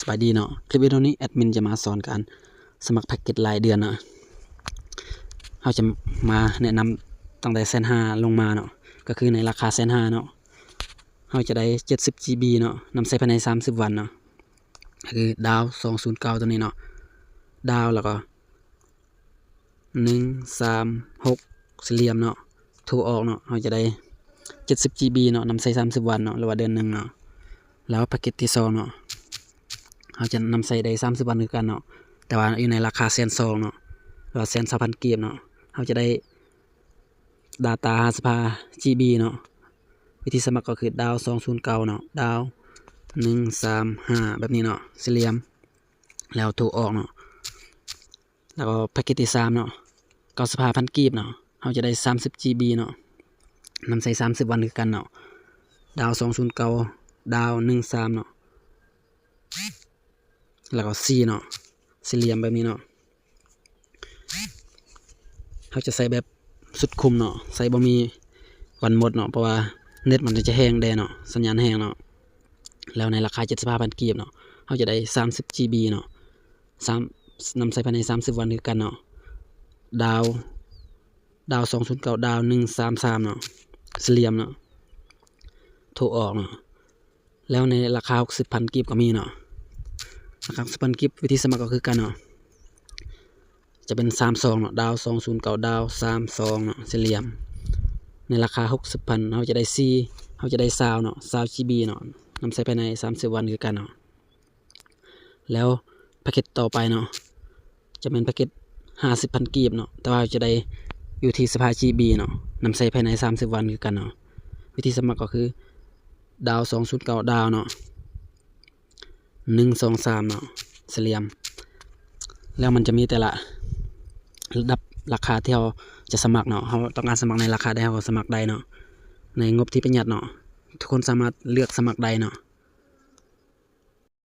ສະບາຍດີເນາະ, ຄລິບວິດີໂອນີ້ແອດມິນຈະມາສອນການສະໝັກແພັກເກັດລາຍເດືອນເນາະ. ເຮົາຈະມາແນະນຳຕັ້ງແຕ່ແສນຫ້າລົງມາເນາະ, ກໍຄືໃນລາຄາແສນຫ້າເນາະ, ເຮົາຈະໄດ້ເຈັດສິບຈີບີເນາະ, ນຳໃຊ້ພາຍໃນສາມສິບວັນເນາະ, ກໍຄືດາວສອງສູນເກົ້າໂຕນີ້ເນາະ, ດາວ ແລ້ວກໍ ໜຶ່ງ ສາມ ຫົກ ສີ່ຫຼ່ຽມເນາະ, ໂທອອກເນາະ, ເຮົາຈະໄດ້ເຈັດສິບຈີບີເນາະ, ນຳໃຊ້ສາມສິບວັນເນາະ ຫຼືວ່າເດືອນໜຶ່ງເນາະ. ແລ້ວແພັກເກັດທີສອງເນາະ, ເຮົາຈະນຳໃຊ້ໄດ້ສາມສິບວັນຄືກັນເນາະ, ແຕ່ວ່າຢູ່ໃນລາຄາແສນສອງເນາະ ຫຼືວ່າແສນຊາວພັນກີບເນາະ. ເຮົາຈະໄດ້ດາຕ້າຫ້າສິບຫ້າຈີບີເນາະ. ວິທີສະໝັກກໍຄືດາວສອງສູນເກົ້າເນາະ, ດາວ ໜຶ່ງ ສາມ ຫ້າ ແບບນີ້ເນາະ, ສີ່ຫຼ່ຽມ ແລ້ວໂທອອກເນາະ. ແລ້ວກໍແພັກເກັດທີສາມເນາະ, ເກົ້າສິບຫ້າພັນກີບເນາະ, ເຮົາຈະໄດ້ສາມສິບຈີບີເນາະ, ນຳໃຊ້ສາມສິບວັນຄືກັນເນາະ, ດາວສອງສູນເກົ້າ ດາວ ໜຶ່ງ ສາມ ເນາະ, ແລ້ວກໍສີ່ເນາະ, ສີ່ຫຼ່ຽມແບບນີ້ເນາະ. ເຮົາຈະໃຊ້ແບບສຸດຄຸ້ມເນາະ, ໃຊ້ບໍ່ມີວັນໝົດເນາະ, ເພາະວ່າເນັດມັນຈະແຮງແດ່ເນາະ, ສັນຍານແຮງເນາະ. ແລ້ວໃນລາຄາເຈັດສິບຫ້າພັນກີບເນາະ, ເຮົາຈະໄດ້ສາມສິບຈີບີເນາະ, ສາມ ນຳໃຊ້ພາຍໃນສາມສິບວັນຄືກັນເນາະ, ດາວ ດາວສອງສູນເກົ້າ ດາວ ໜຶ່ງ ສາມ ສາມ ເນາະ, ສີ່ຫຼ່ຽມເນາະ, ໂທອອກເນາະ. ແລ້ວໃນລາຄາຫົກສິບພັນກີບກໍມີເນາະ, ລາຄາຫົກສິບພັນກີບ ວິທີສະໝັກກໍຄືກັນເນາະ, ຈະເປັນສາມສອງເນາະ, ດາວສອງສູນເກົ້າ ດາວ ສາມສອງ ເນາະ, ສີ່ຫຼ່ຽມ. ໃນລາຄາຫົກສິບພັນ ເຮົາຈະໄດ້ສີ່ ເຮົາຈະໄດ້ຊາວເນາະ, ຊາວຈີບີເນາະ, ນຳໃຊ້ພາຍໃນສາມສິບວັນຄືກັນເນາະ. ແລ້ວແພັກເກັດຕໍ່ໄປເນາະ, ຈະແມ່ນແພັກເກັດຫ້າສິບພັນກີບເນາະ, ແຕ່ວ່າຈະໄດ້ຢູ່ທີ່ສິບຫ້າຈີບີເນາະ, ນຳໃຊ້ພາຍໃນສາມສິບວັນຄືກັນເນາະ. ວິທີສະໝັກກໍຄື ດາວສອງສູນເກົ້າ ດາວເນາະ, ໜຶ່ງສອງສາມເນາະ, ສີ່ຫຼ່ຽມ. ແລ້ວມັນຈະມີແຕ່ລະລະດັບລາຄາທີ່ເຮົາຈະສະໝັກເນາະ, ເຮົາຕ້ອງການສະໝັກໃນລາຄາໃດເຮົາກໍສະໝັກໄດ້ເນາະ, ໃນງົບທີ່ປະຢັດເນາະ, ທຸກຄົນສາມາດເລືອກສະໝັກໄດ້ເນາະ.